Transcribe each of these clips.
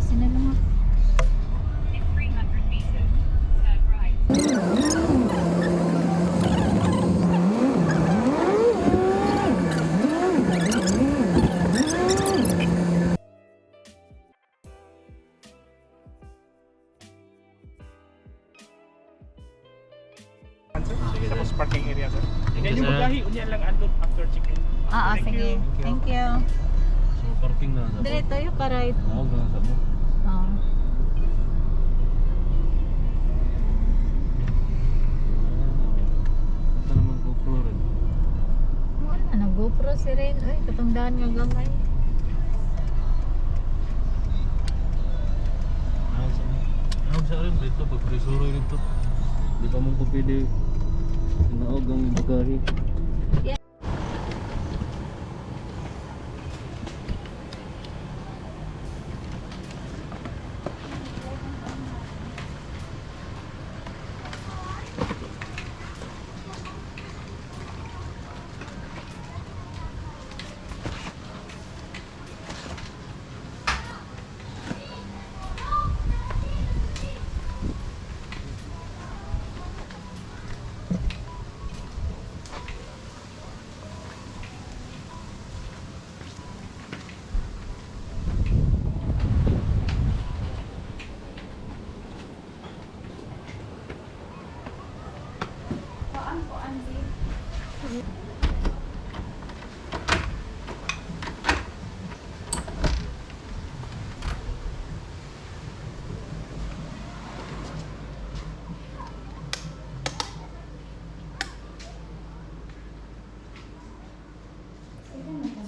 Sino lang ako. In 300 meters, turn right. Sir, Sige, tapos sir. parking area, sir. Thank Yan you, yung sir. bagahe, unya lang andot after check-in. Ah, Thank sige. you. Thank you. So parking na sa. Dire tayo pa right. Oo, ganun sa mo. Oh. Ito naman GoPro rin. Wala na GoPro si Ren. Ay, katong daan nga gamay. Ayaw sa mo. Ayaw sa rin dito pag prisuroy dito. Di pa mo ko pwede tinaog ang bagahe. Yeah.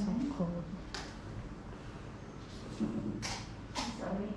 So cold. Sorry.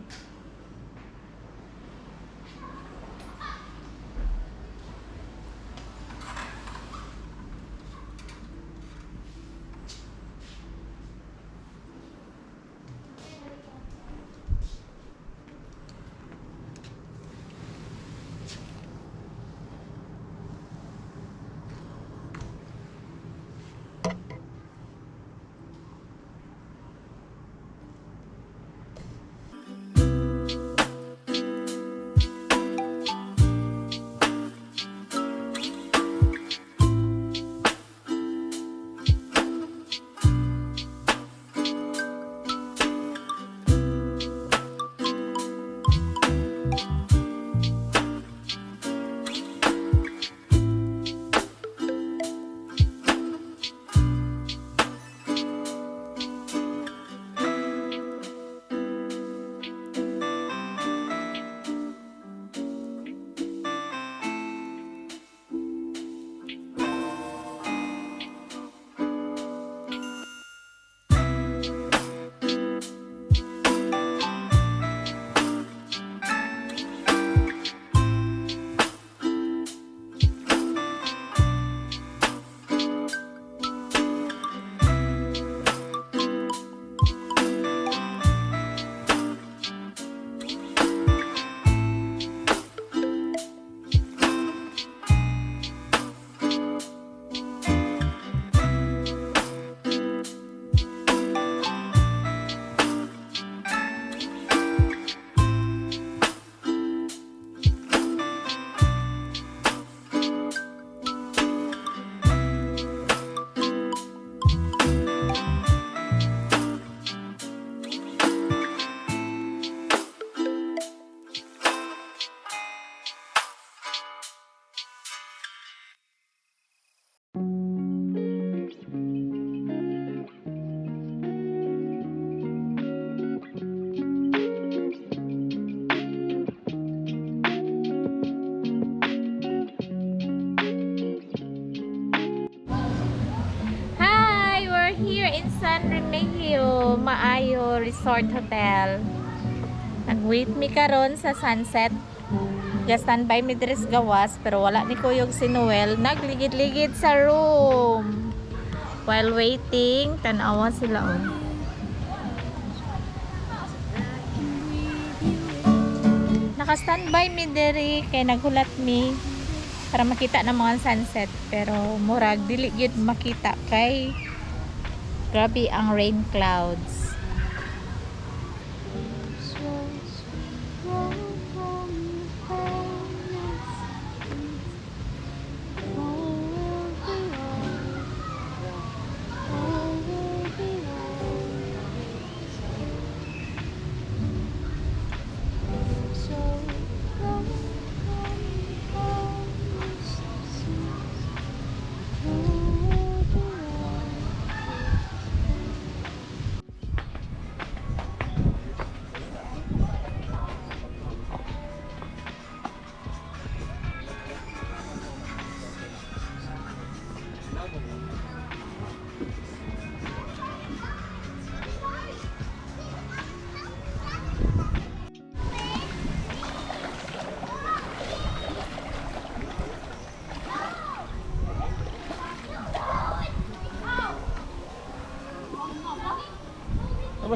Hi! We're here in San Remigio, Maayo Resort Hotel. Nag-wait mi karon sa sunset. Just standby mi diri sa gawas pero wala ni kuyog si Noel. Nagligid-ligid sa room. While waiting, tanawa sila oh. Naka-standby mi diri kay naghulat mi para makita ng mga sunset pero murag dili gyud makita kay grabe ang rain clouds. So,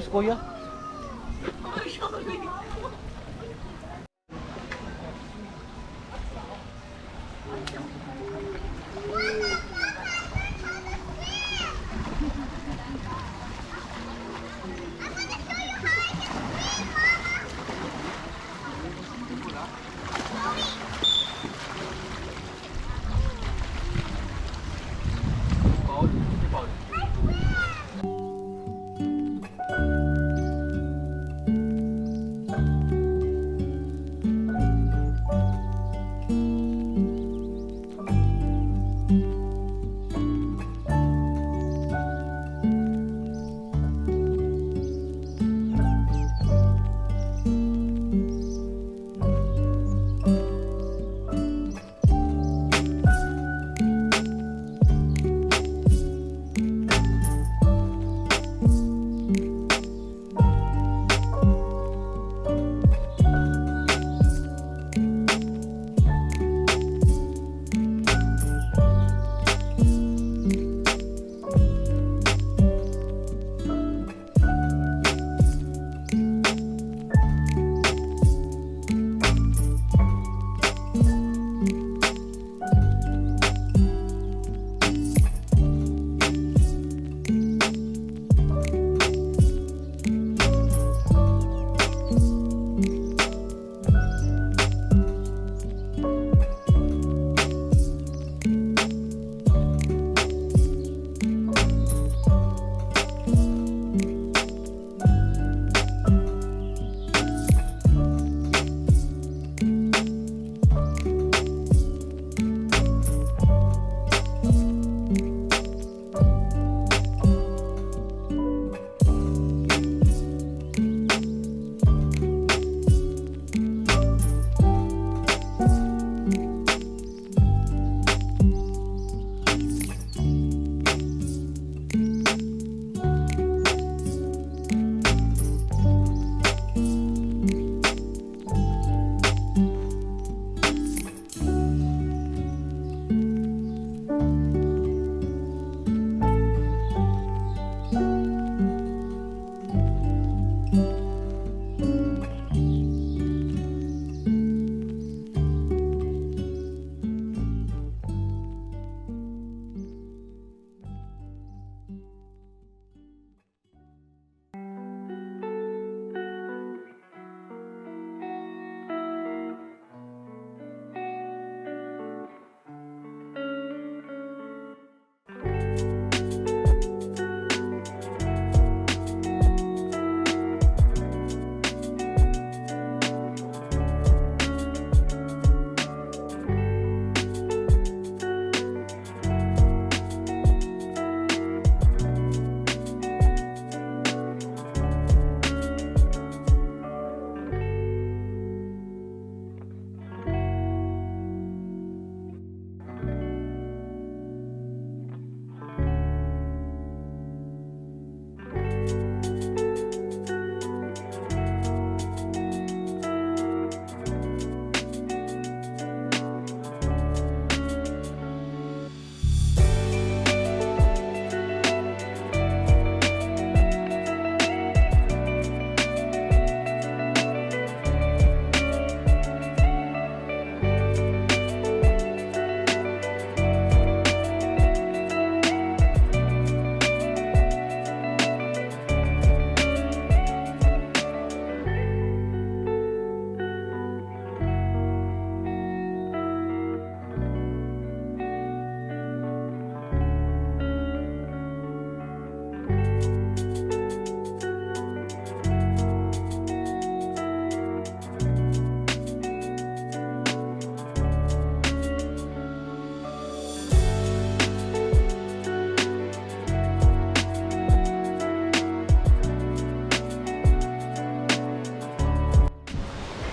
si kuya. Paul, si Paul.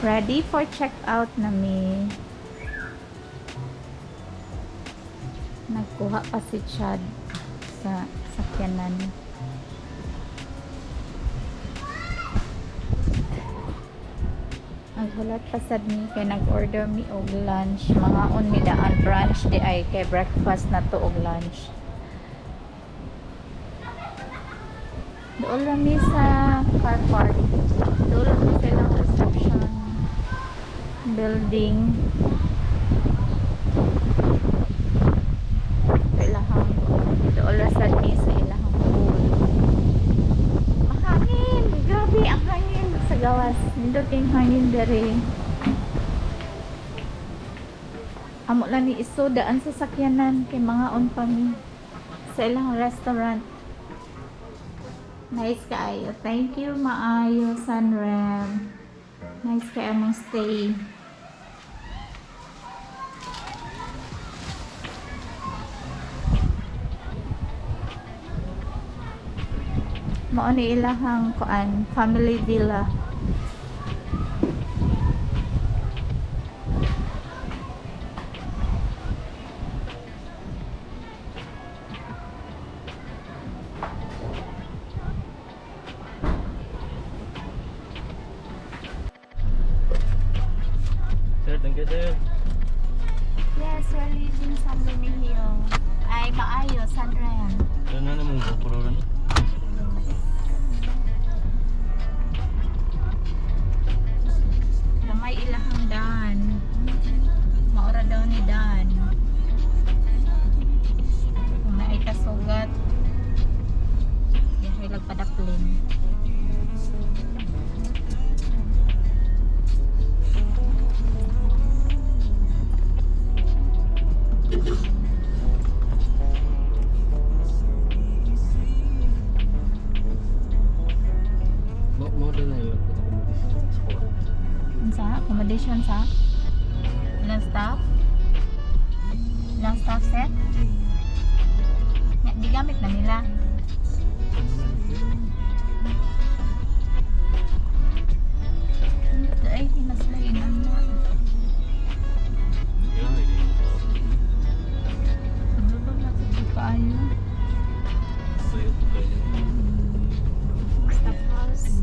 Ready for check-out na mi. Nagkuha pa si Chad sa sakyanan. Naghulat pa sad mi kay nag-order mi og lunch. Mga on mi daan brunch di ay kay breakfast na to og lunch. Dool rami sa car park. Dool rami sa ilang reception building. Sa ilahang dool ra sad mi sa ilahang pool. Mahangin! Grabe ang hangin sa gawas. Nindot yung hangin dere. Amo lang ni iso daan sa sakyanan kay mga on pa mi sa ilang restaurant. Nice kaayo. Thank you maayo Sunrem. Nice kaayo among stay. Mao ni ilahang kuan family villa. Sir, thank you, sir. Yes, we're leaving San Remigio. Ay, maayo, San Rem. Ano na namang GoPro ron? Gamay ilahang dan. Maura daw ni Dan. Kung naay kasugat, yahay lang padaplin. Mo na yun accommodation sa kuha. Unsa? Accommodation sa? Ilang staff? Ilang staff set? Nga, di gamit na nila. Ay, hinaslain ang na. Yeah, hindi mo tao. Siguro na sa kaayo. Sayo po kayo. Staff house.